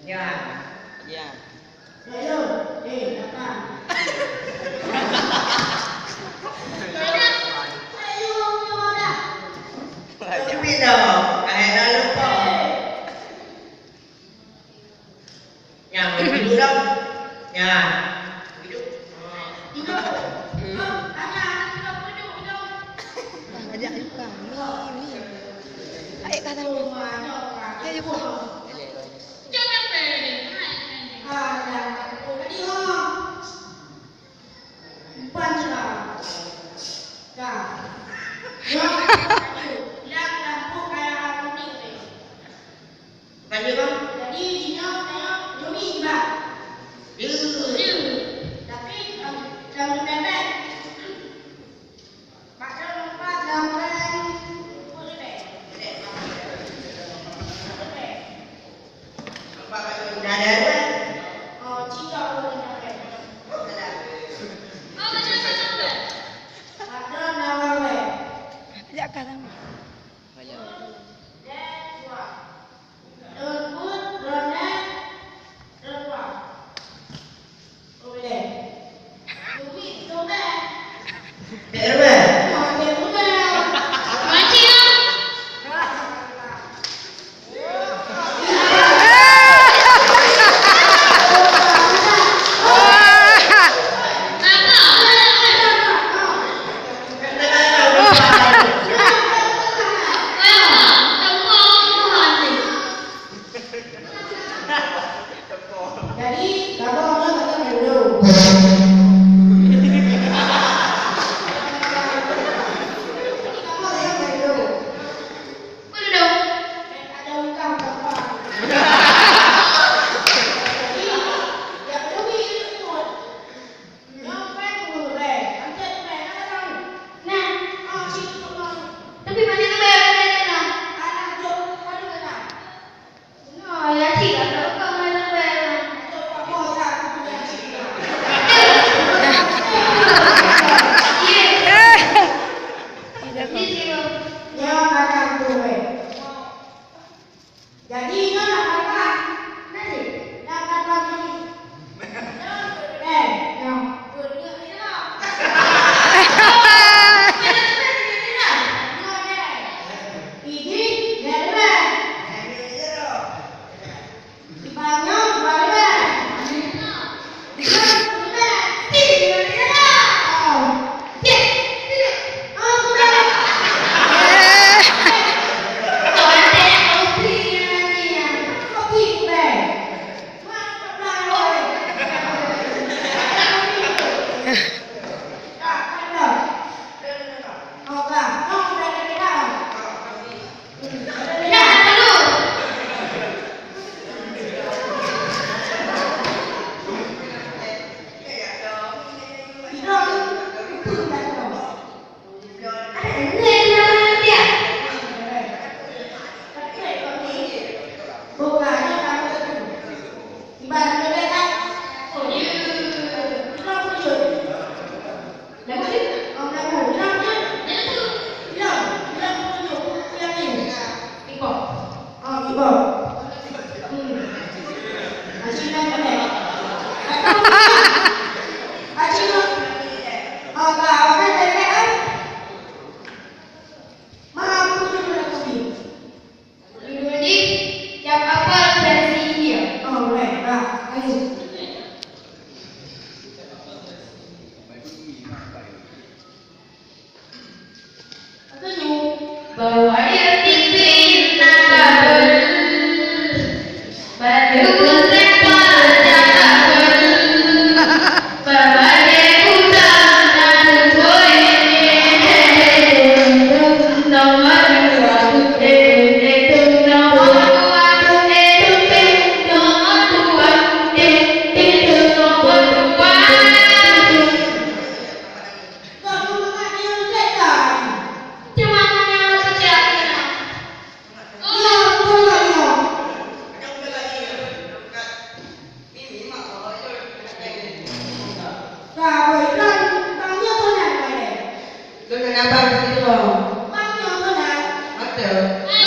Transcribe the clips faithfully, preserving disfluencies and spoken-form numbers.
Ya. Ya. Tapi dah, kahai dah lupa. Nyang hidup dah. Nyang hidup. Hidup. Ajak lupa. Ni, ni. Aik kata ni. Ya, ya, ya. Bukan je, bang? Jadi, jinoe tanyoe Yumi, bang. Ye. Ye. Tapi, em, jangan bebek. Mak Don empat, lapan, sepuluh bebek. Bebek. Dah ada, kan? Oh, cicak pun ada, kan? Ada. Mak Don lapan bebek. Ajak kah sama. Banyak.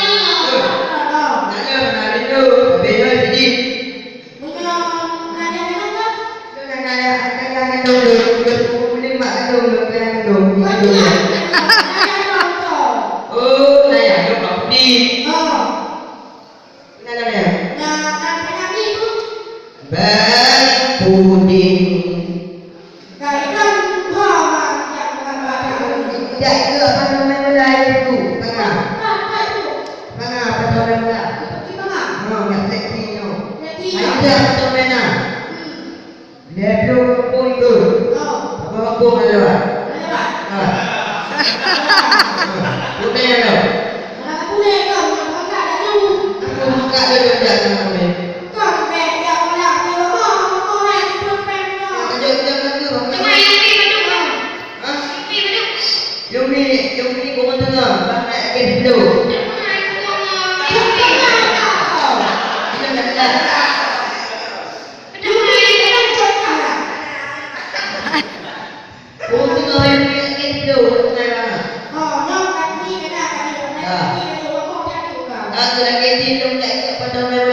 Nak nyoe, nak nyoe, habéh nyoe, jadi. Meunyoe na nyang kandong, lôn hana, hana nyang kandong lôn, lôn peubuet mak kandong lôn, nyang kandong, nyang kandong. Oh, na nyang kandong Bang Pudin. Na, na, na. Bang Pudin. Jak ikeu apa nama mulai tu? Tengah. Tengah apa nama mulai? Ha, nak seksi nyo. Ayo dah apa nama? Dia tu pun tu. Apa pun ada lah. Ha. Pun ada. Aku buka dulu dah nama. Kejap, kejap, kejap, kejap. Ha? Yumi, Yumi, bangun tengah. Bang nak ke dulu. Kita nak dah. Yumi, kita nak dah. Bangun tengah, Yumi, nak ke dulu. Tengah. Ah, tu lagi di dong nak ikut pada orang.